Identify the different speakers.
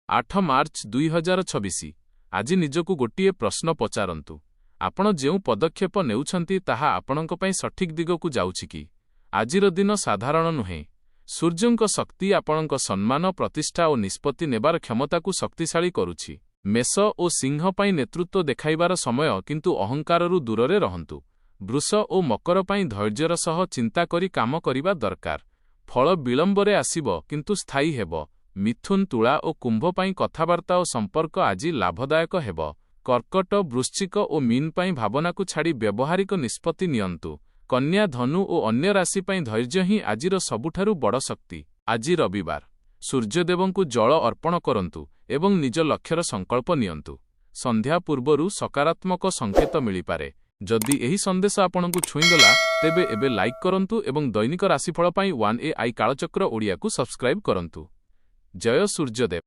Speaker 1: 8 March 2026। ଆଜି ନିଜକୁ ଗୋଟିଏ ପ୍ରଶ୍ନ ପଚାରନ୍ତୁ। ଆପଣ ଯେଉଁ ପଦକ୍ଷେପ ନେଉଛନ୍ତି, ତାହା ଆପଣଙ୍କ ପାଇଁ ସଠିକ୍ ଦିଗକୁ ଯାଉଛି କି? ଆଜିର ଦିନ ସାଧାରଣ ନୁହେଁ। ସୂର୍ଯ୍ୟଙ୍କ ଶକ୍ତି ଆପଣଙ୍କ ସମ୍ମାନ, ପ୍ରତିଷ୍ଠା ଓ ନିଷ୍ପତ୍ତି ନେବାର କ୍ଷମତାକୁ ଶକ୍ତିଶାଳୀ କରୁଛି। ମେଷ ଓ ସିଂହ ପାଇଁ ନେତୃତ୍ୱ ଦେଖାଇବାର ସମୟ, କିନ୍ତୁ ଅହଙ୍କାରରୁ ଦୂରରେ ରହନ୍ତୁ। ବୃଷ ଓ ମକର ପାଇଁ ଧୈର୍ଯ୍ୟର ସହ ଚିନ୍ତା କରି କାମ କରିବା ଦରକାର। ଫଳ ବିଳମ୍ବରେ ଆସିବ, କିନ୍ତୁ ସ୍ଥାୟୀ ହେବ। ମିଥୁନ, ତୁଳା ଓ କୁମ୍ଭ ପାଇଁ କଥାବାର୍ତ୍ତା ଓ ସମ୍ପର୍କ ଆଜି ଲାଭଦାୟକ ହେବ। କର୍କଟ, ବୃଶ୍ଚିକ ଓ ମୀନ ପାଇଁ ଭାବନାକୁ ଛାଡ଼ି ବ୍ୟବହାରିକ ନିଷ୍ପତ୍ତି ନିଅନ୍ତୁ। କନ୍ୟା, ଧନୁ ଓ ଅନ୍ୟ ରାଶି ପାଇଁ ଧୈର୍ଯ୍ୟ ହିଁ ଆଜିର ସବୁଠାରୁ ବଡ଼ ଶକ୍ତି। ଆଜି ରବିବାର। ସୂର୍ଯ୍ୟଦେବଙ୍କୁ ଜଳ ଅର୍ପଣ କରନ୍ତୁ ଏବଂ ନିଜ ଲକ୍ଷ୍ୟର ସଂକଳ୍ପ ନିଅନ୍ତୁ। ସନ୍ଧ୍ୟା ପୂର୍ବରୁ ସକାରାତ୍ମକ ସଂକେତ ମିଳିପାରେ। ଯଦି ଏହି ସନ୍ଦେଶ ଆପଣଙ୍କୁ ଛୁଇଁଗଲା, ତେବେ ଏବେ ଲାଇକ୍ କରନ୍ତୁ ଏବଂ ଦୈନିକ ରାଶିଫଳ ପାଇଁ ୱାନ୍ ଏ I କାଳଚକ୍ର ଓଡ଼ିଆକୁ ସବସ୍କ୍ରାଇବ୍ କରନ୍ତୁ। ଜୟ ସୂର୍ଯ୍ୟଦେବ।